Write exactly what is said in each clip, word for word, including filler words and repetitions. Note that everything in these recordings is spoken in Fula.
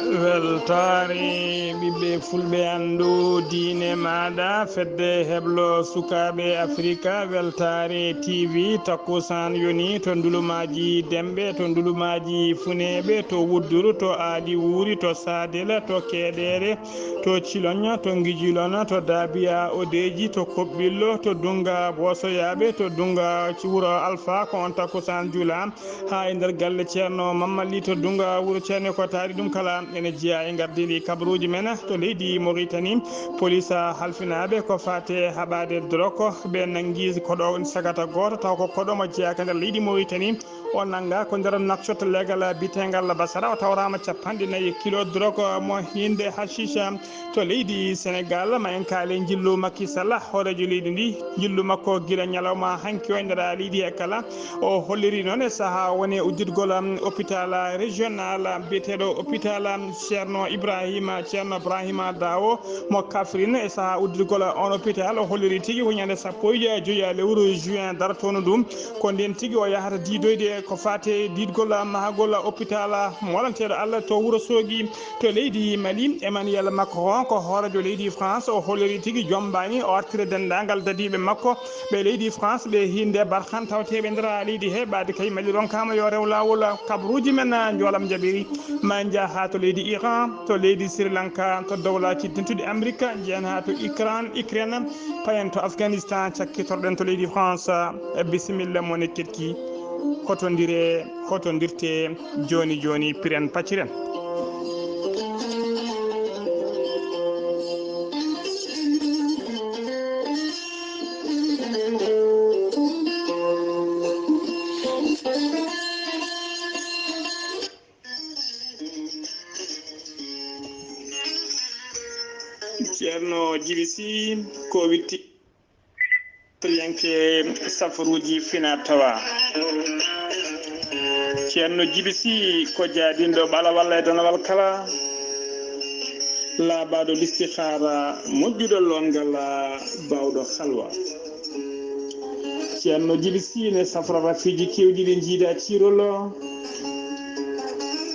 Weltaare ɓiɓɓe fulɓe, anndu diine maaɗa, fedde heblo sukaaɓe Afrika, weltaare T V, takkusaan yoni to Ndulumaaji Demɓe, to Ndulumaaji Funeeɓe, to Wudduru, to Aadi Wuuri, to Saadela, to Keeɗeere, to Ciloñ, to Ngijilon, to Daabiya Odeeji, to Koɓɓillo, to Dunnga Boosoyaaɓe, to Dunnga Wuro Alfa, ko on takkusaan juulaa. Haa e nder galle Ceerno Mammali to Dunnga wuro Ceerno ko taari ɗum kala ene jeyaa e ngardiiɗi kabaruuji men to leydi Moritani. Polis halfinaaɓe ko faate haɓaade dorog ɓe nanngi koɗo sagata gooto taw ko koɗo mo jeyaaka nder leydi Moritani. O nannga ko nder nakcot leegal biteengal Basara, o tawraama capanɗe nayi kilo dorog mo hiinde hashish. To leydi Senegal, ma en kaale njillu Macky Sall, hooreejo leydi ndi, njillu makko gila ñalawma hanki o e nder leydi he kala. O holliri noon e sahaa woni udditgol, um, hôpital régional, um, biyeteeɗo hôpital, um, Ceerno Ibrahima, Ceerno Ibrahima Dawo mo Kaffrine. E sahaa udditgol on hôpital, o holliri tigi ko ñande sappo e joyi lewru juin dartono ɗum. Ko ndeen tigi o yahata diidoyde ko faate diidgol mahagol hôpital molanteeɗo Allah to Wuro Soogi. To leydi Mali, Emmanuel Macron, ko hooreejo leydi France, o holliri tigi jommbaani o artira denndaangal dadiiɓe makko ɓe leydi France, ɓe hiinde Barkhane tawteeɓe nder leydi he. Ɓaade kay Mali ronkaama yo rew laawol kabaruuji men, njoolam jaɓiri. Ma en njah haa to leydi Iran, to leydi Sri Lanka, to dowlaaji dentuɗi Amrik, njehen haa to Ukraine, Ukraine, payen to Afghanistan, cakkitorɗen to leydi France. Bisimilla mo ne ketki. Hotondire, hotondirte, jooni jooni, piren pacciren. Ceerno Jibi Si, ko witti yanke safaruuji fina tawa. Ceerno Jibi Si ko jaadinɗo ɓalawal e donowal kala, laabaɗo listihaara, moƴƴuɗo longal, baawɗo halwa. Ceerno Jibi Si ne safra rafiiji kewɗi ɗi jiida ciirol.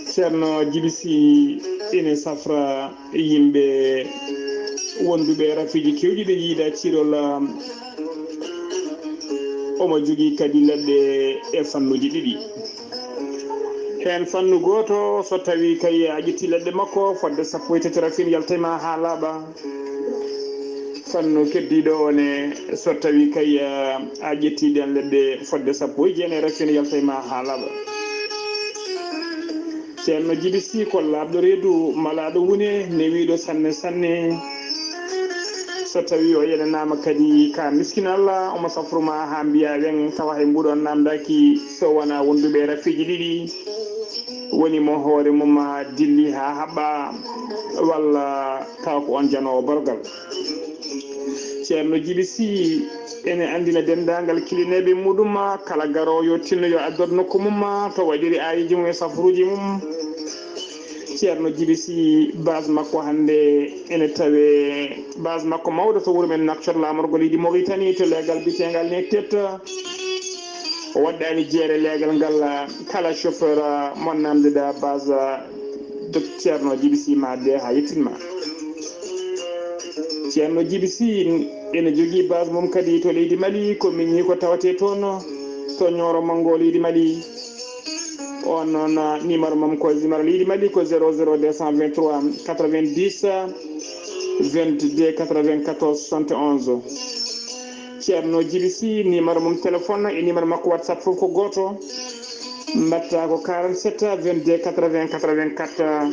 Ceerno Jibi Si ene safra yimɓe wonduɓe rafiiji kewɗi ɓe jiida ciirol. Omo jogii kadi leɗɗe e fannuuji ɗiɗi. Heen fannu gooto, so tawii kay a ƴetti leɗɗe makko, fodde sappo e tati rafin yaltay ma haa laaɓa. Fannu keddiiɗo o ne, so tawii kay, eh, a ƴetti ɗeen leɗɗe fodde sappo e jeenayi rafin yaltay ma haa laaɓa. Ceerno Jibi Si ko laaɓɗo reedu, malaaɗo wune, newiiɗo sanne sanne. So tawii o yenanaama kadi ka miskin Allah, omo safru ma haa mbiya weŋ, tawa hay mbuɗo on naamndaaki so wonaa wonduɓe rafiiji ɗiɗi. Woni mo hoore mum dilli haa haɓɓa, walla taw ko on janoowo borgal. Ceerno Jibi Si ene anndina denndaangal kilineeɓe muɗum, kala garoowo yo tinno yo addor nokku mum, to waɗiri aayeeji mum e safaruuji mum. Ceerno Jibi Si, base makko hannde ene tawe, base makko mawɗo to wuro men Nouakchott, laamorgo leydi Mauritanie, to leegal biyeteengal Nektet. O waɗɗaani jeere leegal ngal, kala chauffeur mo naamndiɗa base, dok Ceerno Jibi Si ma de haa yettin ma. Ceerno Jibi Si ene jogii base mum kadi to leydi Mali, ko miñi ko tawate toon, to Nioro Manngo leydi Mali. On noon, numéro mum ko numéro leydi Mali ko zéro zéro deux cent vingt-trois quatre-vingt-dix vingt-deux quatre-vingt-quatorze soixante et onze. Ceerno Jibi Si, numéro mum téléphone e numéro makko WhatsApp fof ko gooto. Mbaɗta ko quarante-sept vingt-deux quatre-vingts quatre-vingt-quatre.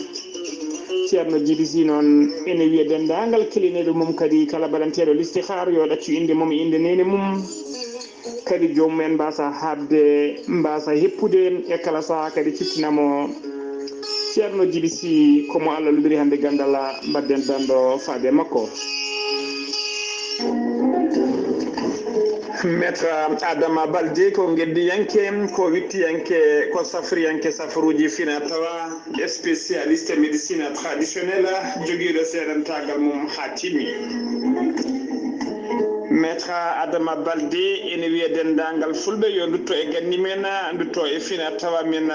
Ceerno Jibi Si noon ene wiya denndaangal kelineeɓe mum kadi, kala baɗanteeɗo listihaar yo ɗaccu innde mum e innde neene mum. Kadi joomum en mbaasa haaɓde, mbaasa heppude e kala sahaa kadi ciftina mo. Ceerno Jibi Si, ko mo Allah luɓiri hannde ganndal, mbaɗden danndo faade e makko. Maître Adama Balde ko ngeddiyanke, ko wittiyanke, ko safriyanke safaruuji fina tawa, spécialiste médecine traditionnelle, jogiiɗo seedantaagal mum haa timmi. Maître Adama Balde ene wiya denndaangal Fulɓe yo ndutto e ganni men, ndutto e fina tawa men,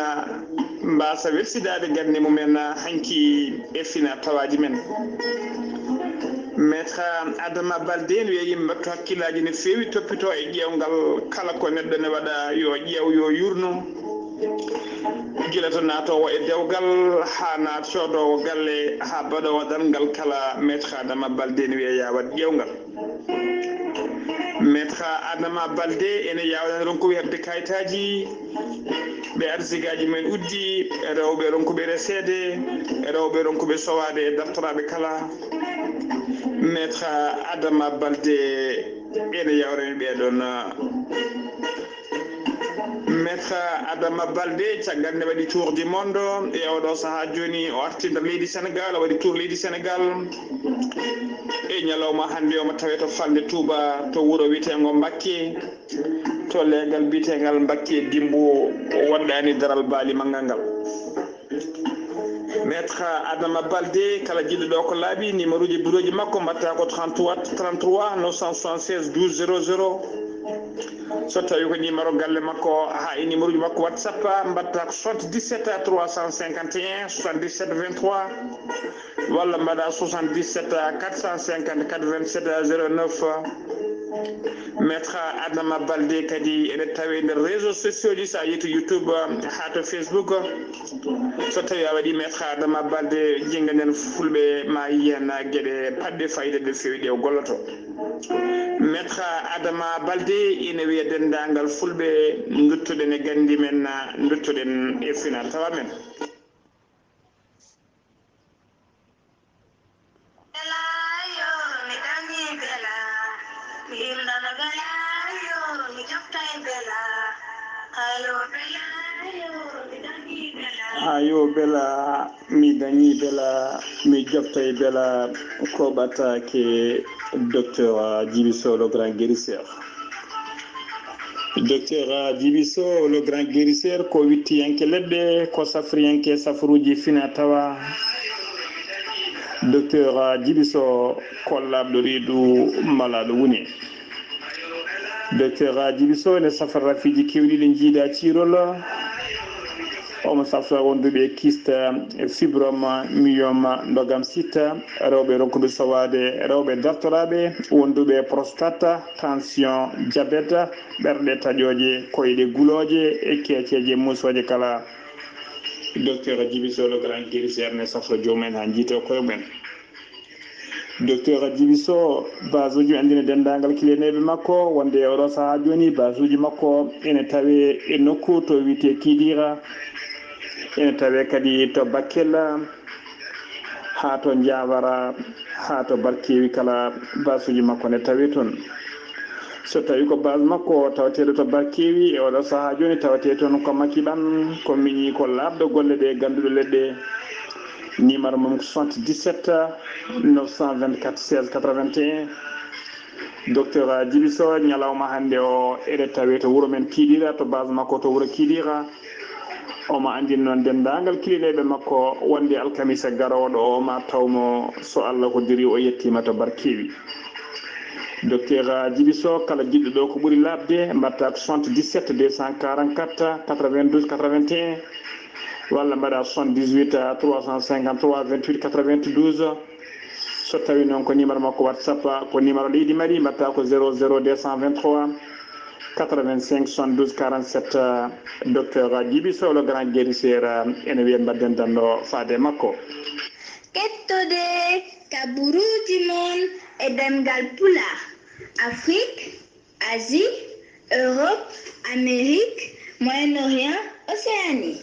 mbaasa welsidaade ganni mumen hanki e fina tawaaji men. Maître Adama Balde ene wiya yimɓe mbattu hakkillaaji no feewi, toppito e ƴeewngal kala ko neɗɗo ne waɗa yo ƴeew, yo yurno. Gila to naatoowo e dewgal haa naat soodoowo galle haa baɗoowo ɗanngal kala, Maître Adama Balde ene wiya yaa waɗ ƴeewngal. Maître Adama Balde ene yaawna ronkuɓe heɓde kayitaaji, ɓe arsigaaji men uddi, rewɓe ronkuɓe reseede, rewɓe ronkuɓe sowaade e dartoraaɓe kala. Maître Adama Balde ene yawrani ɓee ɗoon. Maître Adama Balde, caggal nde waɗi tour du monde, e oɗo sahaa jooni o arti nder leydi Senegal, o waɗi tour leydi Senegal. E ñalawma hannde omo tawe to falnde Touba, to wuro wiyeteengo Mbakke, to leegal biyeteengal Mbakke Dimbo, o waɗɗaani daral baali manngal ngal. Maître Adama Balde, kala jiɗɗo ɗo ko laaɓi, numéro ji bureau ji makko mbatta ko trente-trois, trente-trois, neuf cent soixante-seize, douze zéro zéro. So tawi ko numéro galle makko, haa e numéro ji makko WhatsApp, mbatta ko soixante-dix-sept trois cent cinquante et un soixante-dix-sept vingt-trois, walla mbaɗa soixante-dix-sept quatre cent cinquante quatre-vingt-sept zéro neuf. Maître Adama Balde kadi ene tawe nder réseaux sociaux ji, so a yetti YouTube, haa to Facebook. So tawi a waɗi Maître Adama Balde, jinnga nden Fulɓe ma yiyan geɗe paɗɗe fayida ɗe feewi ɗe o golloto. Maître Adama Balde ene wiya denndaangal Fulɓe, nduttoɗen e ganndi men, nduttoɗen e fina tawa men. Haa yo bela, mi dañi bela, mi joftay bela, ko ɓataake. Docteur Djibi Sow, le grand guérisseur. Docteur Djibi Sow, le grand guérisseur, ko wittiyanke leɗɗe, ko safriyanke safruuji fina tawa. Docteur Djibi Sow, ko laaɓɗo reedu, malaaɗo wune. Docteur Djibi Sow ene safra rafiiji keewɗi ɗi jiidaa ciirol. Omo safra wonduɓe e kyste, fibrome, myome, ndogam sita, rewɓe ronkuɓe sowaade, rewɓe dartoraaɓe, wonduɓe e prostate, tension, diabète, ɓerɗe taƴooje, koyɗe gulooje e keeceeje muusooje kala. Docteur Djibi Sow, le grand guérisseur, ne safra joomum en haa njiita koye mumen. Docteur Djibi Sow, base uji anndina denndaangal kiliyaneeɓe makko wonde e oɗo sahaa jooni, base uji makko ene tawe e nokku to wiyetee Kidira, ene tawe kadi to Bakel, haa to Diawara, haa to Barkewi kala, base uji makko ne tawe toon. So tawi ko base makko tawateeɗo to Barkewi, e oɗo sahaa jooni tawetee toon ko Makiɓan, ko miñi ko laaɓɗo golle ɗe, gannduɗo leɗɗe. Numéro mum ko soixante-dix-sept neuf cent vingt-quatre seize quatre-vingt-un. Docteur Djibi Sow, ñalawma hannde o, eɗe tawe to wuro men Kidira, to base makko to wuro Kidira. Omo anndin noon denndaangal kiliyaneeɓe makko wonde alkamisa garoowo ɗo o ma taw mo, so Allah hoddiri, o yettiima to Barkewi. Docteur Djibi Sow, kala jiɗɗo ɗo ko ɓuri laaɓde, mbaɗta ko soixante-dix-sept deux cent quarante-quatre quatre-vingt-douze quatre-vingt-un, walla mbaɗa soixante-dix-huit trois cent cinquante-trois vingt-huit quatre-vingt-douze. So tawi noon ko numéro makko WhatsApp, ko numéro leydi Mali, mbaɗta ko zéro zéro deux cent vingt-trois quatre-vingt-cinq soixante-douze quarante-sept. Docteur Djibi Sow, le grand guérisseur, ene wiya mbaɗden danndo faade e makko. Kettode kaburuuji mon e ɗemngal Pulaar, Afrik, Asie, Europe, Amérique, Moyen-Orient, Océanie.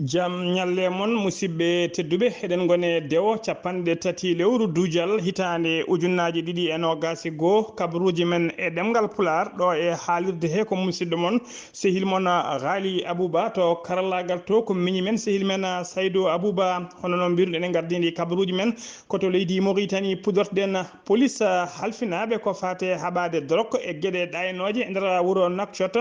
Jam ñalle mon, musidɓe tedduɓe. Eɗen ngoni e dewo capanɗe tati lewru duujal hitaande ujunnaaji ɗiɗi e noogaas e goo, kabaruuji men e ɗemngal Pulaar, ɗo e haalirde he ko musidɗo mon, sehil mon, Ghali Abouba, to karallaagal to ko miñi men, sehil men, Saydou Abouba. Hono no mbiruɗen, en ngardini kabaruuji men ko to leydi Mauritanie, puɗortoɗen police, ah, halfinaaɓe ko faati e haɓaade dorog e geɗe ɗaynooje e nder wuro Nouakchott.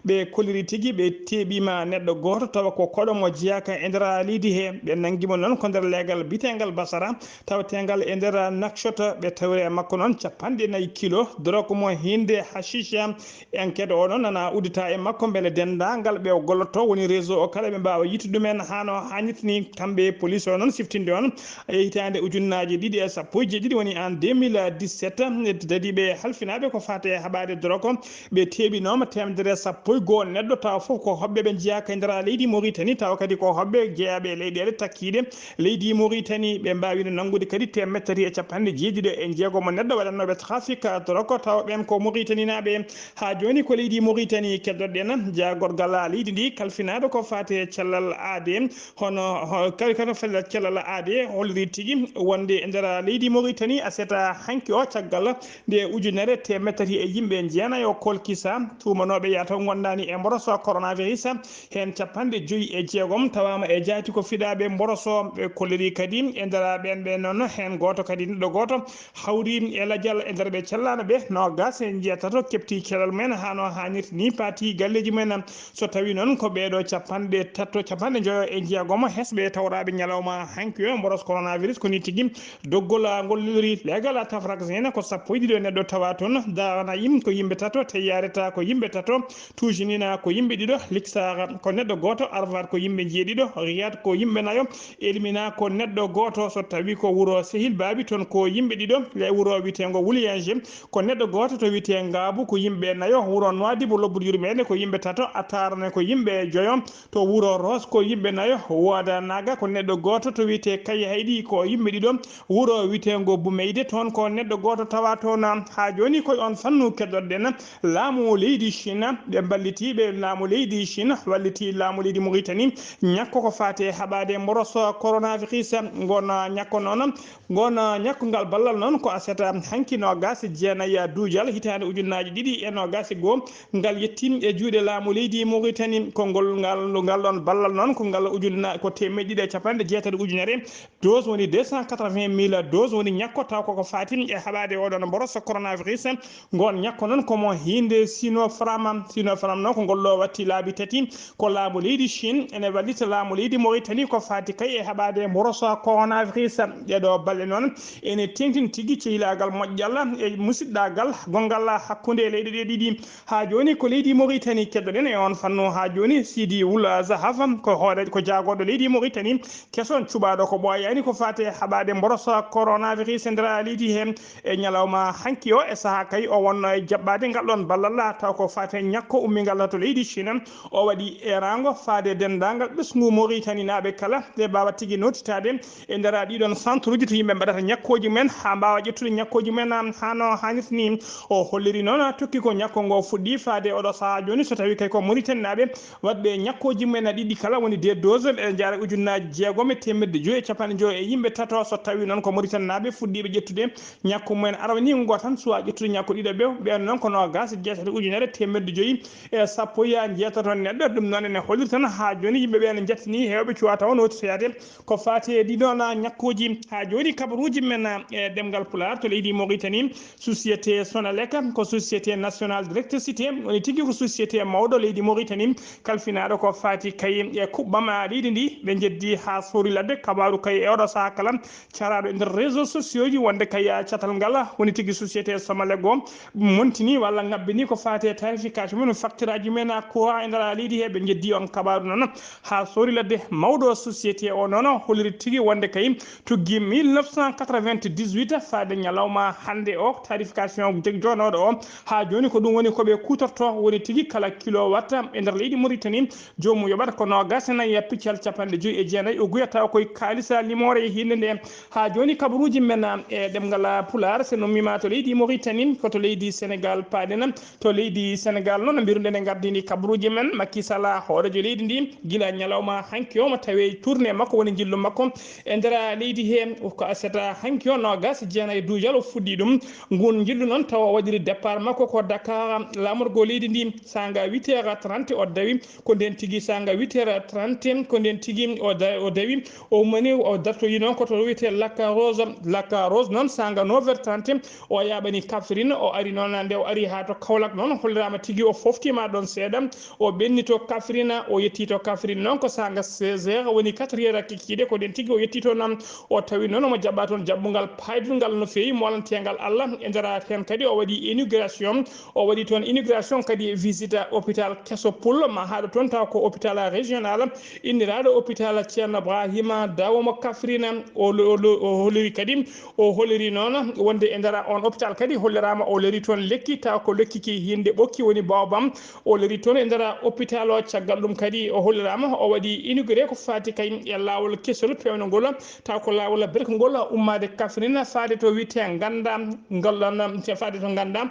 Ɓe kolliri tigi, ɓe teeɓiima neɗɗo gooto, tawa ko koɗo mo Yaka e nder leydi he, ɓe nangi mo noon ko nder leegal bitengal Basara, tawatengal e nder Nakshot. Ɓe tawri e makko noon capanɗe nayi kilo dorog mo hinde hashisha. Enquête o noon nana uddita e makko mbele denndaangal ɓe o gollotoo, woni réseau o kala, ɓe mbaawa yittude ɗumen haa no haanirta ni. Kamɓe police o noon siftinde on e hitaande ujunnaaji ɗiɗi e sappo e jeeɗiɗi, woni en deux mille dix-sept, dadiiɓe halfinaaɓe ko faati e haɓaade dorog. Ɓe teeɓinooma teemedere e sappo e goo neɗɗo, tawa fof ko hoɓɓe ɓe njiyaaka e nder leydi Mauritanie, tawa kadi ko hoɓɓe jeyaaɓe e leyɗeele takkiiɗe leydi Mauritanie. Ɓe mbaawino nanngude kadi teemedde tati e capanɗe jeeɗiɗi e jeegom neɗɗo waɗannooɓe trafic drogue, tawa ɓeen ko Mauritaninaaɓe. Haa jooni ko leydi Mauritanie keddoɗen, jaagorgal leydi ndi kalfinaaɗo ko faati e cellal aade, hono, ho-, kadi kadi fellal cellal aade holliri tigi wonde e nder leydi Mauritanie aset hanki o, caggal nde ujunere teemedde tati e yimɓe jeenayo kolkisa, tuumanooɓe yataw ngondaani e mboroso coronavirus, heen capanɗe joyi e jeegom tawaama e jaati ko fiɗaaɓe mboroso. Ɓe kolliri kadi e nder ɓeen ɓe noon, heen gooto kadi, neɗɗo gooto hawri e lajal e nder ɓe cellaano ɓe, noogaas e njeetato keɓti cellal mumen haa no haanirta ni, paati galleeji mumen. So tawi noon ko ɓeeɗo capanɗe tato, capanɗe njoyo e jeegom hesɓe tawraaɓe ñalawma hanki o mboros coronavirus, ko ni tigi doggol ngol lelori. Leegal Tafrak Zena ko sappo e ɗiɗo neɗɗo tawa toon, Daana Yim ko yimɓe tato, Teyyareta ko yimɓe tato, Tuujinina ko yimɓe ɗiɗo, Liksara ko neɗɗo gooto, Arvar ko yimɓe njeeɗiɗo, Riyad ko yimɓe nayo, Elmina ko neɗɗo gooto. So tawi ko wuro Sehil Baabi, toon ko yimɓe ɗiɗo, e wuro wiyeteengo Wuliyanje ko neɗɗo gooto, to wiyetee Ngaabu ko yimɓe nayo, wuro Nuwaadibu lobbudu yurmeende ko yimɓe tato, Ataarane ko yimɓe joyo, to wuro Roos ko yimɓe nayo, Wooda Naaga ko neɗɗo gooto, to wiyetee Kayhayɗi ko yimɓe ɗiɗo, wuro wiyeteengo Bumeyde, toon ko neɗɗo gooto tawa toon. Haa jooni koye on fannu keddoɗen laamu leydi Chine, ɓe mballiti, ɓe laamu leydi Chine walliti laamu leydi Mauritanie ñakko ko faati e haɓaade mboros coronavirus. Ngon ñakko noon, ngon ñakko ngal ballal noon ko aset hanki noogaas e jeenayi duujal hitaande ujunnaaji ɗiɗi e noogaas e goo. Ngal yetti e juuɗe laamu leydi Mauritanie. Ko ngol ngal, ngal ɗoon ballal noon ko ngal ujunna-, ko teemeɗɗe ɗiɗi e capanɗe jeetati ujunere dose, woni deux cent quatre-vingt mille dose, woni ñakko taw koko faati e haɓaade oɗon mboros coronavirus. Ngon ñakko noon ko mo hiinde Sinopharm. Sinopharm noon ko ngol ɗo watti laabi tati. Ko laamu leydi Chine ene wallita laamu leydi Mauritanie ko faati kay e haɓaade mboros coronavirus. Ɗeɗo balle noon ene teeŋtini tigi ceylaagal moƴƴal e musiɗɗaagal gonngal hakkunde leyɗe ɗe ɗiɗi. Haa jooni ko leydi Mauritanie keddoɗen e on fannu. Haa jooni Sidi Wul Zahaf ko hoore, ko jaagorɗo leydi Mauritanie keso on cuɓaaɗo ko ɓooyaani ko faati e haɓaade mboros coronavirus e nder leydi he. E ñalawma hanki o, e sahaa kay o wonno e jaɓɓaade ngal ɗoon ballal, taw ko faati e ñakko ummingal to leydi Chine. O waɗi eeraango faade denndaangal ɓesngu Mauritanie naaɓe kala, ɓe mbaawa tigi nootitaade e nder ɗiɗon centre uji to yimɓe mbaɗata ñakkooji mumen, haa mbaawa ƴettude ñakkooji mumen, am, haa no haanirta ni. O holliri noon, a, tokki ko ñakko ngo fuɗɗi faade oɗo sahaa jooni, so tawi kay ko Mauritanie naaɓe waɗɓe ñakkooji mumen a ɗiɗi kala, woni deux dose, ɓe jaara ujunnaaji jeegom e teemedde joyi e capanɗe joyi e yimɓe tato. So tawi noon ko Mauritanie naaɓe fuɗɗiiɓe ƴettude ñakko mumen arwani ngo tan, suwa ƴettude ñakko ɗiɗo ɓe, ɓeen noon ko noogaas e jeetati ujunere teemedde joyi e sappo e jeetato neɗɗo. Ɗum noon ene holliri tan haa jooni yimɓe ɓe ene njattini heewɓe cuwa taw nootitoyaade ko faati e ɗiɗon ñakkooji. Haa jooni kabaruuji men e ɗemngal Pulaar to leydi Mauritanie, société Sonelec ko société nationale d'électricité, woni tigi ko société mawɗo leydi Mauritanie, kalfinaaɗo ko faati kay e kuɓɓam leydi ndi. Ɓe njeddi haa sori ladde kabaaru kay e oɗo sahaa kala caraaɗo e nder réseaux sociaux ji wonde kay catal ngal woni tigi société Sonelec o montini walla ngabbini ko faati e tarification mum, facture aji mum e courant e nder leydi he. Ɓe njeddi on kabaaru noon haa sori ladde. Mawɗo société o noon holliri tigi wonde kay tuggi mille neuf cent quatre-vingt-dix-huit faade ñalawma hannde o, tarification jeg-, joonooɗo o. Haa jooni ko ɗum woni ko ɓe kuutorto, woni tigi kala kilowatt e nder leydi Mauritanie, joomum yoɓata ko noogaas e nayi piccal capanɗe joyi e jeenayi uguya, tawa koye kaalisa limoore e hiinde nde. Haa jooni kabaruuji men e ɗemngal Pulaar, so nummiima to leydi Mauritanie, ko to leydi Sénégal paaɗen. To leydi Sénégal noon, mbiruɗen e ngardini kabaruuji men, Macky Sall, hooreejo leydi ndi, gila ñalawma hanki o mo tawi tournée makko woni njillu makko e nder leydi he. Ko aset hanki o noogaas e jeenayi duujal o fuɗɗi ɗum. Ngun njillu noon tawa o waɗiri départ makko ko Dakar, laamorgo leydi ndi, saanga huit heures trente o dawi. Ko ndeen tigi saanga huit heures trente, ko ndeen tigi o da-, o dawi, o ummani, o dartoyi noon ko to wiyetee Lac Rose. Lac Rose noon saanga neuf heures trente, o yaaɓani Kaffrine, o ari noon, nde o ari haa to Kaolack noon, holliraama tigi o foftiima ɗoon seeɗa, o ɓenni to Kaffrine, o yetti to Kaffrine noon. ko saanga seize heures, woni quatre heures kikiiɗe, ko ɗen tigi o yetti toon. O tawi noon omo jaɓɓa toon jaɓɓungal paydungal no feewi, moolanteengal Allah. E nder heen kadi o waɗi inauguration, o waɗi toon inauguration kadi visite hôpital keso Pullo, ma haaɗo toon taw ko hôpital régional inniraaɗo hôpital Ceerno Ibrahima Dawo mo Kaffrine. O lo-, o lo-, o holliri kadi, o holliri noon wonde e nder on hôpital kadi holliraama o lori toon lekki, taw ko lekki ki hinde ɓokki woni Baobam. O lori toon e nder hôpital o. Caggal ɗum kadi o holliraama o waɗi inauguré ko faati kay e laawol kesol peewnangol, taw ko laawol berkongol ummaade Kaffrine faade to wiyetee Ngannda, ngol ɗon, faade to Ngannda.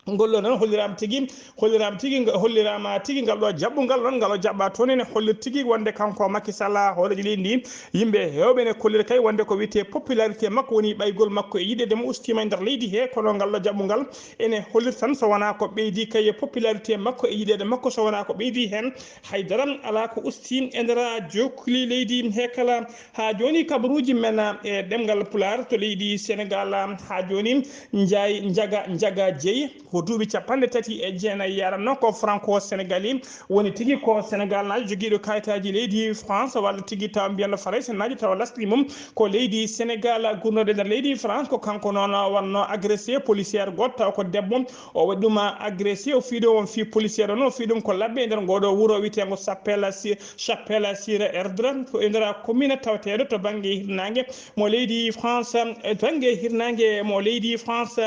Ngol ɗoo noon holliraama tigi, holliraama tigi, nga-, holliraama tigi ngal ɗoo jaɓɓungal noon, ngal o jaɓɓa toon ene hollir tigi wonde kanko Macky Sall, hooreejo leydi ndi, yimɓe heewɓe ene kollira kay wonde ko wiyetee popularité makko woni ɓaygol makko e yiɗeede mo ustiima e nder leydi he, kono ngal ɗoo jaɓɓungal ene hollir tan so wonaa ko ɓeydi kay e popularité makko e yiɗeede makko, so wonaa ko ɓeydi heen, haydara alaa ko usti e nder jokkuli leydi he kala. Haa jooni kabaruuji men e ɗemngal Pulaar to leydi Senegaal, haa jooni Njaay Njaga, Njaga Jeyi, ko duuɓi capanɗe tati e jeenayi yaranno, ko franco-sénégalais, woni tigi ko Senegaal naajo jogiiɗo kayitaaji leydi France, walla tigi tawa mbiyanno Farayse naajo tawa lasɗi mum ko leydi Senegaal, gurnooɗo e nder leydi France. Ko kanko noon wonno agressé policière goɗɗo, taw ko debbo, o waɗi ɗum agressé, o fii ɗum, on fii policière o noon, o fii ɗum ko labbe e nder ngooɗo wuro wiyeteengo Chapelle Si-, Chapelle Sire Erdre, ko e nder commune taweteeɗo to bannge hirnaange mo leydi France, e bannge hirnaange mo leydi France.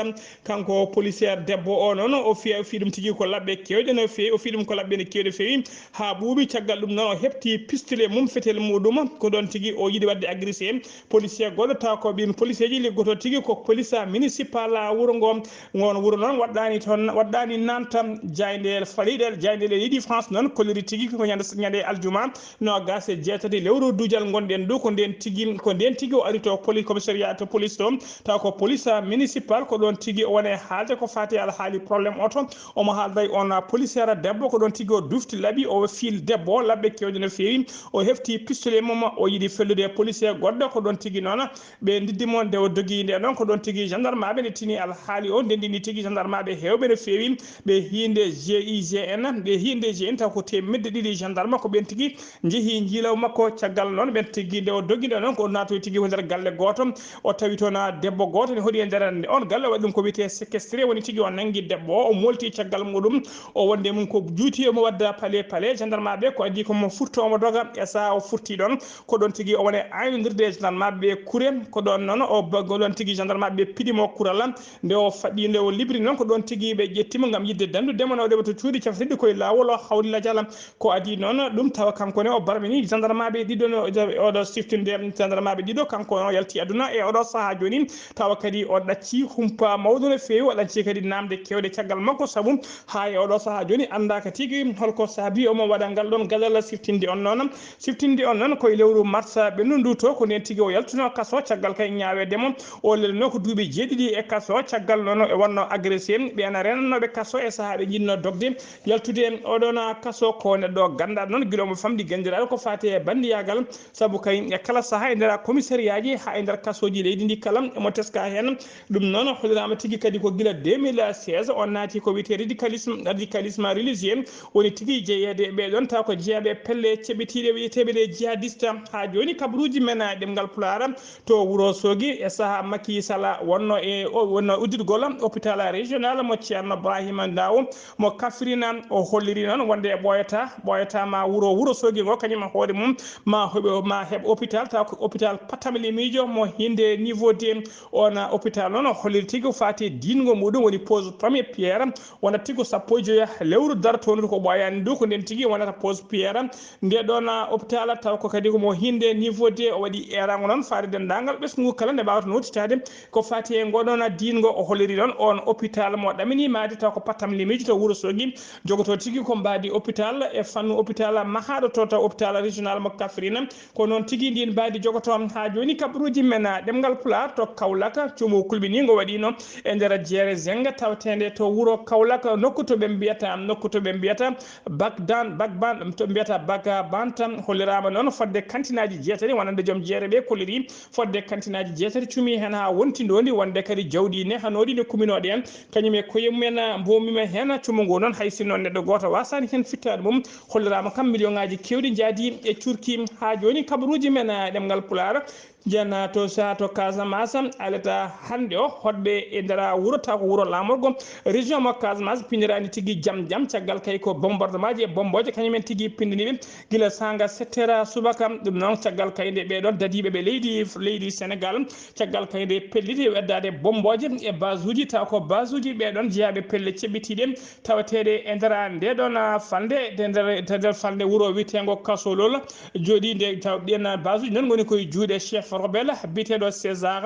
Kanko policière debbo o noon, o fii, o fii ɗum tigi ko labbe keewɗe no feewi, o fii ɗum ko labbe no keewɗe feewi, haa ɓuuɓi. Caggal ɗum noon, o heɓti pistolet mum, fetel muɗum, ko ɗoon tigi o yiɗi waɗde agressé policière goɗɗo, taw ko ɓiin policier ji liggotoo tigi ko police municipal wuro ngo. Ngoon wuro noon waɗɗaani toon, waɗɗaani nanta jaaynde faliiɗe, jaaynde leydi France noon kolliri tigi ko ñande, ñande aljuma noogas e jeetati lewru duujal ngonɗen ɗo, ko ndeen tigi, ko ndeen tigi o ari to police commissariat to police ɗo, taw ko police municipal, ko ɗoon tigi o woni e haalde ko faati e alhaali problème oto. Omo haalda e on policière debbo, ko ɗoon tigi o dufti laɓi, o fiil debbo o labbe keewɗe no feewi, o hefti pistolet mum, o yiɗi fellude e policier goɗɗo, ko ɗoon tigi noon ɓe ndiddi mo. Nde o dogi nde noon, ko ɗoon tigi gendarmeɓe ne tini alhaali o, ndendini tigi gendarmeɓe heewɓe no feewi, ɓe hiinde G I G N, ɓe hiinde G I G N taw ko teemedde ɗiɗi gendarme, ko ɓeen tigi njehi njiilaw makko. Caggal noon, ɓeen tigi nde o dogi nde noon, ko o naatoyi tigi ko nder galle gooto, o tawi toon debbo gooto ne hoɗi e nder on galle, o waɗi ɗum ko wiyetee séquestré, woni tigi o nanngi debbo o, o molti caggal muɗum, o wonde mum ko juuti omo wadda pale pale, gendarmeɓe ko adii ko mo furto omo doga, e sahaa o furti ɗoon, ko ɗoon tigi o woni aynondirde e gendarmeɓe kure, ko ɗoon noon o ba-, ko ɗoon tigi gendarmeɓe piɗi mo kural, nde o faɗɗi, nde o libri noon, ko ɗoon tigi ɓe ƴetti mo ngam yiɗde danndude mo, no o ɗeɓa to cuuɗi cafrirɗi koye laawol, o hawri lajal. Ko adii noon ɗum, tawa kanko ne o barmini gendarmeɓe ɗiɗo, no oɗo siftinde gendarmeɓe ɗiɗo, kanko o yalti aduna e oɗo sahaa jooni, tawa kadi o ɗacci humpa mawɗo no feewi, o ɗacci kadi namde keewɗe caggal makko, sabu haa e oɗo sahaa jooni anndaaka tigi holko saabi omo waɗa ngal ɗoon gadal siftinde on noon. Siftinde on noon koye lewru mars ɓennudu to, ko ndeen tigi o yaltuno kaso, caggal kay ñaaweede mo, o lelno ko duuɓi jeeɗiɗi e kaso, caggal noon e wonno agressé, ɓe ana renannoɓe kaso e sahaa ɓe njiɗno dogde yaltude oɗon kaso. Ko neɗɗo ganndaɗo noon, gila omo famɗi ganndiraaɗo ko faati e banndiyagal, sabu kay e kala sahaa e nder commissariat ji haa e nder kasooji leydi ndi kala, omo teska heen. Ɗum noon holliraama tigi kadi ko gila deux mille seize o naati ko wiyetee radicalisme, radicalisme religieux, woni tigi jeyeede e ɓee ɗoon, taw ko jeyaaɓe e pelle ceɓitiiɗe wiyeteeɓe les jihadistes. Haa jooni kabaruuji men, ɗemngal Pulaar, to Wuro Soogi e sahaa Macky Sall wonno e, o wonno udditgol hôpital régional mo Ceerno Ibrahima Ndaw mo Kaffrine. O holliri noon wonde ɓooyata, ɓooyata ma wuro Wuro Soogi ngo kañum e hoore mum ma heɓe, ma heɓ hôpital, taw ko hôpital Patamli miijo mo hinde niveau deux. On hôpital noon o holliri tigi ko faati e diingo muɗum, woni pose première pierre, wona tigi ko sappo e joyi lewru dartoondu ko ɓooyaani ndu, ko ndeen tigi wonata pose pierre. Nde ɗoon hôpital taw ko kadi ko mo hinde niveau deux, o waɗi eeraango noon faade denndaangal ɓesngu kala nde mbaawata nootitaade ko faati e ngo ɗoon diingo. O holliri noon on hôpital mo ɗamini maadi taw ko Patamli miijo to Wuro Soogi, jogotoo tigi ko mbaadi hôpital e fannu hôpital mahaaɗo to, taw hôpital régional mo Kaffrine. Ko noon tigi ndiin mbaadi jogotoo. Haa jooni kabaruuji men, ɗemngal Pulaar, to Kaolack, cuumu kulɓiniingo waɗiino e nder jeere Zenga, tawte Nde to wuro Kaolack, nokku to ɓe mbiyata, nokku to ɓe mbiyata Bagdan, Bagban, to ɓe mbiyata Bagaban tan, holliraama noon fodde kantinaaji jeetati, wonande joom jeere ɓe kolliri fodde kantinaaji jeetati, cumi heen haa wonti ndondi, wonde kadi jawdi nehanooɗi ne kuminooɗi en, kañum e koye mumen, mboomiima heen cumu ngu noon, hay sinno neɗɗo gooto waasaani heen fittaade mum, holliraama kam million ŋaaji keewɗi njaadi e curki. Haa jooni kabaruuji men, eh, ɗemngal Pulaar, Jana to sa to Casamance, alata hannde o, hoɗɓe e nder wuro, taw ko wuro laamorgo, région mo Casamance, piniraani tigi jam jam, caggal kay ko bombardement ji e bomboje, kañum en tigi pindini ɓe gila sanga sept heures subaka. Ɗum noon, caggal kay nde ɓeɗon dadiiɓe ɓe leydi, leydi Sénégal, caggal kay nde pelliti e weddaade bomboje e basuji, taw ko basuji ɓeɗon jeyaɓe pelle ceɓɓitiiɗe, taweteeɗe e nder nde ɗon, ah, falnde, e nder, e nder falnde wuro wiyeteengo Kasolol, jooɗiinde taw ɗen basuji noon ngoni koye juuɗe chef rebelle biyeteeɗo César,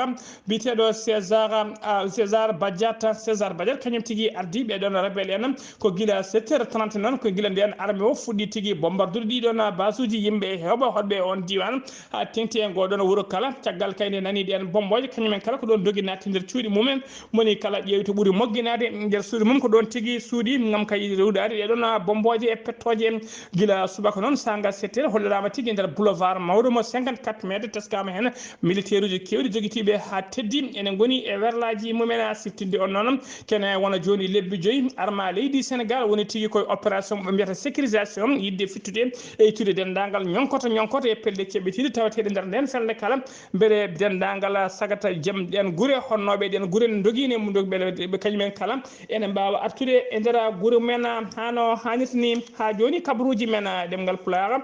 biyeteeɗo César, ah, César Badiata, César Badiata, kañum tigi ardii ɓee ɗon rebelle en ko gila sept heures trente noon, ko gila ndeen armée o fuɗɗi tigi bombardude ɗii ɗon basuji, yimɓe heewɓe hoɗɓe e on diiwaan, haa teŋti e ngoo ɗoon wuro kala. Caggal kay nde nanii ɗeen bombooje, kañum en kala ko ɗoon ndogi naatde nder cuuɗi mumen, moni kala ƴeewi to ɓuri mogginaade nder suudu mum, ko ɗoon tigi suuɗi ngam kay rewdaade ɗee ɗoon bombooje e pettooje. Gila subaka noon, sanga sept heures, holliraama tigi nder boulevard mawɗo mo cinquante-quatre mètres, teskaama heen militaire uji keewɗi jogitiiɓe haa teddi ene ngoni e werlaaji mumen. A siftinde on noon, kene wona jooni lebbi joyi, arma leydi Sénégal woni tigi koye opération ɓe mbiyata sécurisation, yiɗde fittude e ittude denndaangal ñonkoto ñonkoto e pelle ceɓɓitiiɗe taweteeɗe nder ndeen felde kala, mbele denndaangal sagata jam ɗeen gure, honnooɓe ɗeen gure ne ndogiine mum, mbele ɓe kañum en kala ene mbaawa artude e nder gure men, haa no haanirta ni. Haa jooni kabaruuji men, ɗemngal Pulaar,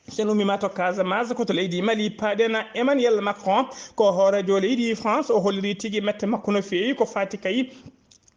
so en ummiima to Casamance, ko to leydi Mali paaɗen. Emmanuel Macron, ko hooreejo leydi France, o holliri tigi mette makko no feewi ko faati kay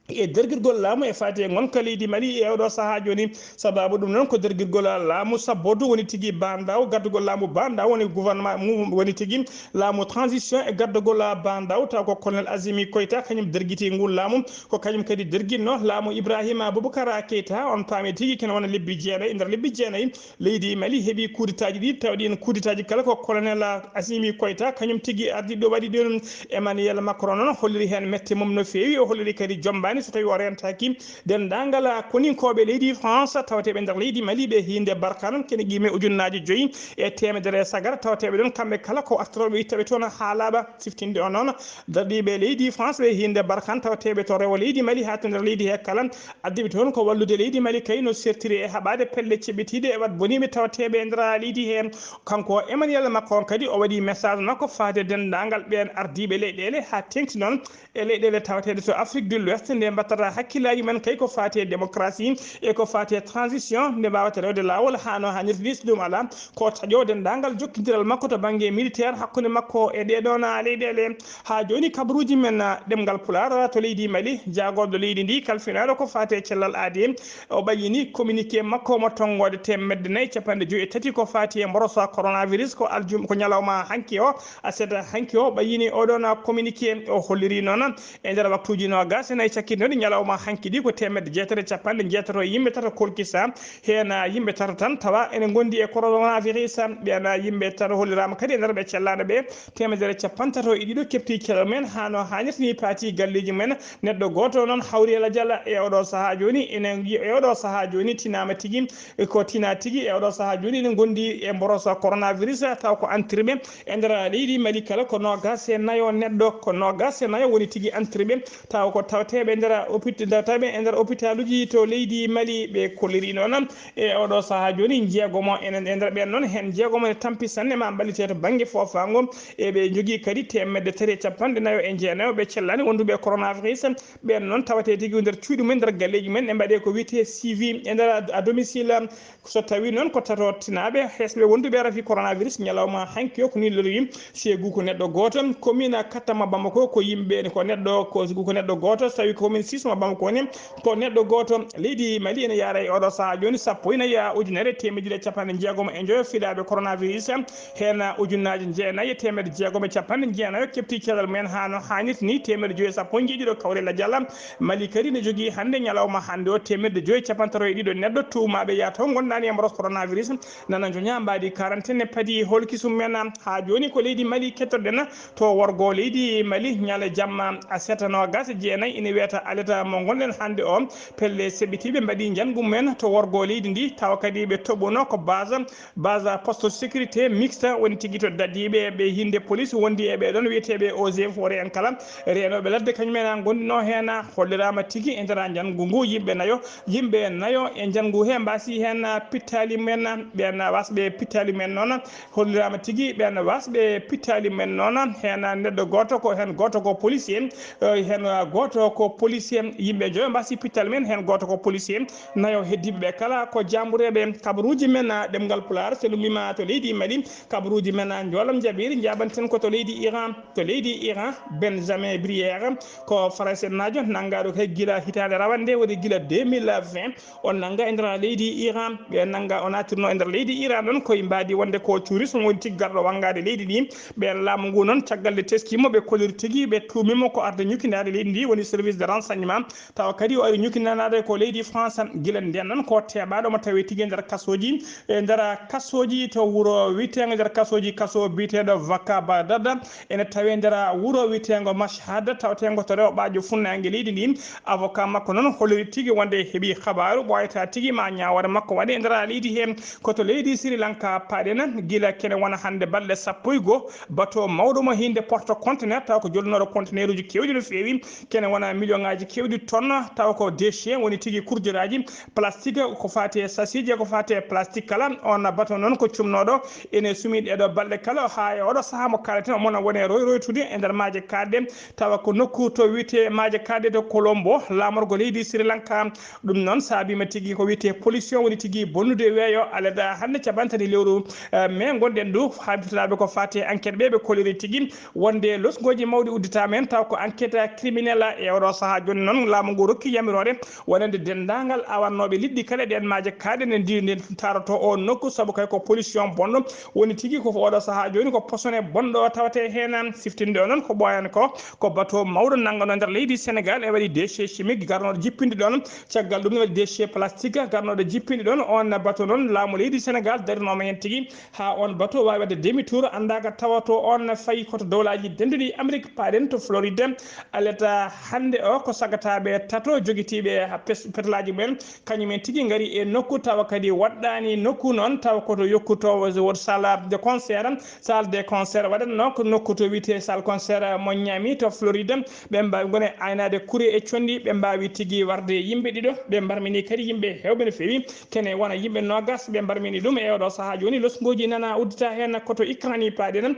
e dergirgol laamu e faati e ngonka leydi Mali e oɗo sahaa jooni. Sababu ɗum noon ko dergirgol laamu sabboodu woni tigi bandaw, gaddugol laamu bandaw woni gouvernement mum, woni tigi laamu transition e gaddugol bandaw, taw ko colonel Azimi Koita kañum dergiti ngun laamu, ko kañum kadi derginno laamu Ibrahima Boubacar Keita. On paami tigi kene wona lebbi jeenayi, e nder lebbi jeenayi leydi Mali heɓi kudetaaji ɗiɗi, taw ɗin kudetaaji kala ko colonel Assimi Koita kañum tigi ardi ɗo waɗi ɗum. Emmanuel Macron noon holliri heen mette mum no feewi, o holliri kadi jommbaani so tawi o rentaaki denndaangal koninkooɓe leydi France tawateeɓe nder leydi Mali ɓe hiinde Barkhane kene qiime ujunnaaji joyi e teemedere sagar, tawateeɓe ɗon kamɓe kala ko artorooɓe ittaɓe toon haa laaɓa. Siftinde on noon, darɗiiɓe leydi France ɓe hiinde Barkhane tawateeɓe to rewo leydi Mali haa to nder leydi he kala, addiɓe toon ko wallude leydi Mali kay no sertiri e haɓaade pelle ceɓɓitiiɗe e waɗ boniiɓe tawateeɓe e nder leydi he. Kanko Emmanuel Macron kadi o waɗi message makko faade denndaangal ɓeen ardiiɓe leyɗeele haa teeŋti noon e leyɗeele tawateeɗe to Afrique de l'Ouest nde mbattata hakkillaaji men kay ko faati e démocratie e ko faati e transition nde mbaawata rewde laawol haa no haanirta ni. So ɗum alaa, ko taƴo denndaangal jokkindiral makko to bannge militaire hakkunde makko e ɗee ɗoon leyɗeele. Haa jooni kabaruuji men, ah, ɗemngal Pulaar to leydi Mali, jaagorɗo leydi ndi kalfinaaɗo ko faati e cellal aadi, o ɓayyini communiqué makko mo tonngoode teemedde nayi capanɗe joyi e tati ko faati e mborosa coronavirus ko aljum-, ko ñalawma hanki o, aset hanki o ɓayyini oɗon communiqué. O holliri noon e nder waktuuji noogas e nayi cakkitnooɗi ñalawma hanki ɗi ko teemedde jeetati e capanɗe jeetato e yimɓe tato kolkisa, heen yimɓe tato tan tawa ene ngondi e coronavirus. Ɓeen yimɓe tato holliraama kadi e nder ɓe cellaano ɓe, teemedere capantato e ɗiɗo kepti cellal mumen haa no haanirta ni paati galleeji mumen. Neɗɗo gooto noon hawri e lajal e oɗo sahaa jooni, ene e oɗo sahaa jooni tinaama tigi, ko tina tigi e oɗo sahaa jooni ene ngondi e mborosa coronavirus, taw ko antirɓe e nder leydi Mali kala ko noogas e nayo neɗɗo, ko noogas e nayo woni tigi antirɓe, taw ko tawateeɓe e nder hôpit-, tawateeɓe e nder hôpitaluji to leydi Mali. Ɓe kolliri noon e oɗo sahaa jooni jeegomo enen e nder ɓeen noon, heen jeegomo ene tampi sanne ma mballite to bannge foofaango, e ɓe njogii kadi teemedde tati e capanɗe nayo e jeenayo ɓe cellaani wonduɓe e coronavirus. Ɓeen noon tawatee tigi nder cuuɗi mumen, nder galleeji mumen, ɓe mbaɗee ko wiyetee suivi e nder à domicile. So tawii noon ko tato tinaaɓe hesɓe wonduɓe rafi coronavirus ñalawma hanki o, ko nii lorri seegu ko neɗɗo gooto. Commune quatre mo Bamako ko yimɓe ko neɗɗo, ko seegu ko neɗɗo gooto. So tawii commune six mo Bamako ne ko neɗɗo gooto. Leydi Mali ene yaara e oɗo sahaa jooni sappo e nayi ujunere teemedde ɗiɗi e capanɗe jeegom e njoyo fiilaaɓe coronavirus, heen ujunnaaji jeenayi e teemedde jeegom e capanɗe jeenayo kepti cellal mumen haa no haanirta ni, teemedde joyi e sappo e jeeɗiɗo kawre lajal. Mali kadi ne jogii hannde ñalawma hannde o teemedde joyi e capantati e ɗiɗo neɗɗo tuumaaɓe yaato ngondaani e mboros coronavirus, nana njoña mbaadi quarantaine ne padi holkisum men. Haa jooni ko leydi Mali kettoɗen to worgo leydi Mali ñale jamma aset noogas e jeenayi ina wiyata Aleta mo ngonɗen hannde o, pelle seɓɓitiiɓe mbaɗi njanngu mumen to worgo leydi ndi, tawa kadi ɓe toɓuno ko base, base poste sécurité mixte, woni tigi to dadiiɓe ɓe hinde police wondi e ɓe ɗon wiyeteeɓe eaux et forêt en kala, reenooɓe ladde kañumen a ngonɗino heen. Holliraama tigi e nder njanngu ngu yimɓe nayo, yimɓe nayo e njanngu he mbasi heen pittali men, ɓeen wasɓe pittali men noon. Holliraama tigi ɓeen wasɓe pittali men noon, heen neɗɗo gooto ko, heen gooto ko policier, eh, heen gooto ko policier, yimɓe njoyo mbasi pittali men, heen gooto ko policier, nayo heddiiɓe ɓe kala ko jaambureeɓe. Kabaruuji men, ah, ɗemngal Pulaar, so lummima to leydi Mali, kabaruuji men, ah, njoolam jaɓiiri, njaabanten ko to leydi Iran. To leydi Iran, Benjamin Brière, ko Faransenaajo, nanngaaɗo kay gila hitaande rawande, woni gila deux mille vingt, o nannga e nder leydi Iran. Ɓe nannga, o naatirno e nder leydi Iran ɗon, koye mbaadi wonde ko touriste woni tigi garɗo wanngaade leydi ndi. Ɓeen laamu ngu noon, caggal nde teskiimo, ɓe koliri tigi, ɓe tuumimo ko arde ñukindaade leydi ndi, woni service de renseignement. Tawa kadi o ari ñukindaade ko leydi France. Gila ndeen noon, ko teeɓaaɗo mo tawi tigi e nder kasooji, e nder kasooji to wuro wiyeteengo, nder kasooji, kaso biyeteeɗo Vaka Bagdad, ene tawi nder wuro wiyeteengo Mashhad, taweteengo to rewɓaajo funnaange leydi ndi. Avocat makko noon holliri tigi wonde heɓi xabaaru ɓooyata tigi ma ñaawoore makko waɗe e nder leydi he. Ko to leydi Sri Lanka paaɗen, gila kene wona hannde balɗe sappo e goo, bateau mawɗo mo hinde porte conteneur, tawa ko jolnooɗo conteneuruji keewɗi no feewi, kene wona millioŋaaji keewɗi tonnes, tawa ko déchets woni tigi kurjoraaji plastique, ko faati e sachetji, ko faati e plastique kala. On bateau noon ko cumnooɗo ene sumi ɗeeɗo balɗe kala, haa e oɗo sahaa mo kaaleten, omo woni e roy roytude e nder maaje kaaɗɗe, tawa ko nokku to wiyetee maaje kaaɗɗe to Colombo, laamorgo leydi Sri Lanka. Ɗum noon saabiima tigi ko wiyetee pollution woni tigi bonnude weeyo. Alada hannde capanɗe tati lewru, eh, mai ngonɗen ndu, habitanaɓe ko faati e enquête ɓe, ɓe koliri tigi wonde losgooji mawɗi udditaama heen, taw ko enquête criminelle. E oɗo sahaa jooni noon, laamu ngu rokki yamiroore wonande denndaangal awannooɓe liɗɗi kala ɗeen maaje kaaɗe nde ndi, nde taroto o nokku, sabu kay ko pollution bonɗo woni tigi ko oɗo sahaa jooni, ko posone bonɗo tawate heen. Siftinde o noon ko ɓooyan ko, ko bateau mawɗo nanngano nder leydi Sénégal, e waɗi déchet chimique garnoɗo jippinde ɗoon. Caggal ɗum ne waɗi déchet plastique garnoɗo jippinde ɗoon. On bateau noon, laamu leydi Sénégal darinooma heen tigi haa on bateau waawi waɗde demi tour, anndaaka tawa to on fayi ko to dowlaaji dennduɗi Amérique, paaɗen to Floride. Aleta hannde o ko sagataaɓe tato jogitiiɓe pes-, petelaaji mumen, kañum en tigi ngari e nokku, tawa kadi waɗɗaani nokku noon, tawa ko to yokkutoowo, woto salle de concert, salle de concert waɗatnoo ko nokku to wiyetee salle concert mo Miami to Floride. Ɓe mbaawi ngoni aynaade kure e conndi, ɓe mbaawi tigi warde yimɓe ɗiɗo, ɓe mbarmini kadi yimɓe heewɓe no feewi, kene wona yimɓe noogas ɓe mbarmini ɗum. E oɗo sahaa jooni, losgooji nana uddita heen ko to Ukraine paaɗen.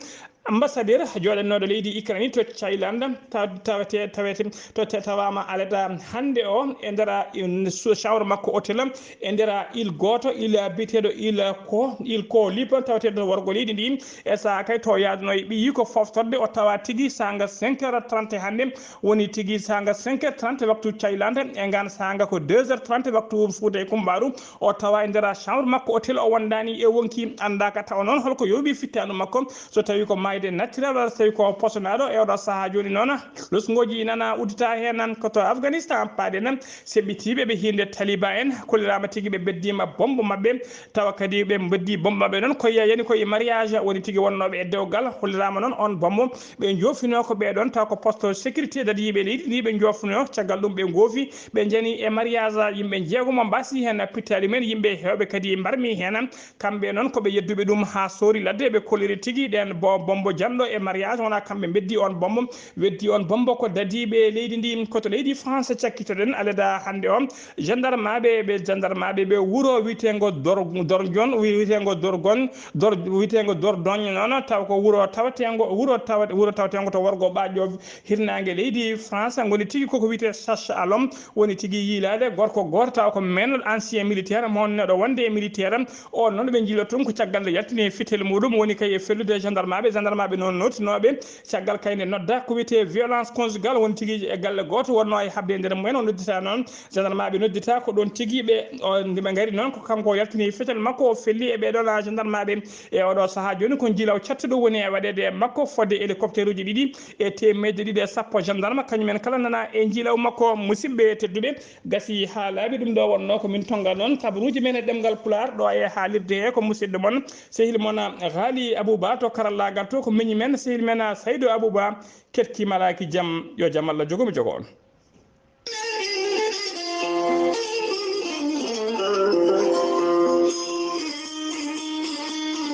Ambassadeur jooɗannooɗo leydi Ukraine to Thaïlande, taw-, tawete-, tawete-, to te-, tawaama alada hannde o e nder, mm, su-, chambre makko hôtel, e nder île gooto, île biyeteeɗo île ko, île ko Liban, taweteeɗo to worgo leydi ndi. E sahaa kay to yaaduno e ɓiyi ko foftorde, o tawa tigi saanga cinq heures trente hannde, woni tigi saanga cinq heures trente waktu Thaïlande, e ngaan saanga ko deux heures trente waktu Fuuta e Kumbaaru. O tawa e nder chambre makko hôtel, o wondaani e wonki, anndaaka tawa noon holko yooɓi fittaandu makko, so tawi ko maayde naturel walla so tawi ko posonaaɗo. E oɗo sahaa jooni noon, losgooji nana uddita heen, ko to Afghanistan paaɗen, seɓɓitiiɓe ɓe hinde Taliban en, kolliraama tigi ɓe beddiima bombe maɓɓe, tawa kadi ɓe beddi bombe maɓɓe noon ko yani ko e mariage woni tigi wonnooɓe e dewgal. Holliraama noon on bombe ɓe joofinoo ko ɓee ɗoon, taw ko poste sécurité dadiiɓe leydi ndi ɓe joofinoo. Caggal ɗum ɓe ngoofi, ɓe njani e mariage yimɓe jeegomo mbasi heen pittali men, yimɓe heewɓe kadi mbarmi heen. Kamɓe noon ko ɓe yedduɓe ɗum haa soori ladde, ɓe kolliri tigi ɗeen bo-, bombe janɗo e mariage, wona kamɓe mbeddi on bombe, weddi on bombe ko dadiiɓe leydi ndi, ko to leydi France cakkitoɗen alada hannde o. Gendarmeaɓe, ɓe gendarmeaɓe ɓe wuro wiyeteengo Dor-, Dorjon, wiyeteengo Dorgon, Dor-, wiyeteengo Dordogne noon, taw ko wuro taweteengo, wuro tawa-, wuro taweteengo to worgo Ɓaaƴo hirnaange leydi France, ngoni tigi koko wiyetee Chache à l'Homme, woni tigi yiilaade gorko gooto, taw ko meenɗo ancien militaire, mo wonneɗo wonde e militaire. On noon ɓe njiiloo toon ko caggal nde yaltini e fitel muɗum, woni kay e fellude gendarmeaɓe, gendarmeaɓe noon nootinooɓe, caggal kay nde nodda ko wiyetee violence conjugale, woni tigi e galle gooto wonnoo e haɓde e nder mumen, o noddita noon. Gendarmeaɓe noddita ko ɗoon tigi ɓe, o, nde ɓe ngari noon ko kanko o yaltini fetel makko, o felli e ɓee ɗoon gendarmeaɓe. E oɗo sahaa jooni ko njiilaw cattuɗo woni e waɗeede e makko fodde hélicoptère uji ɗiɗi e teemedde ɗiɗi e sappo gendarme, kañum en kala nana e njiilaw makko. Musidɓe tedduɓe, gasi haa laaɓi, ɗum ɗo wonnoo ko min tonnga noon kabaruuji men e ɗemngal Pulaar ɗo e haalirde he ko musidɗo mon, sehil mon Haali Abuba to karallaagal to, ko miñi men, sehil men Saydu Abuba. Keɗki malaaki jam, yo jam Allah jogo mi jogo on.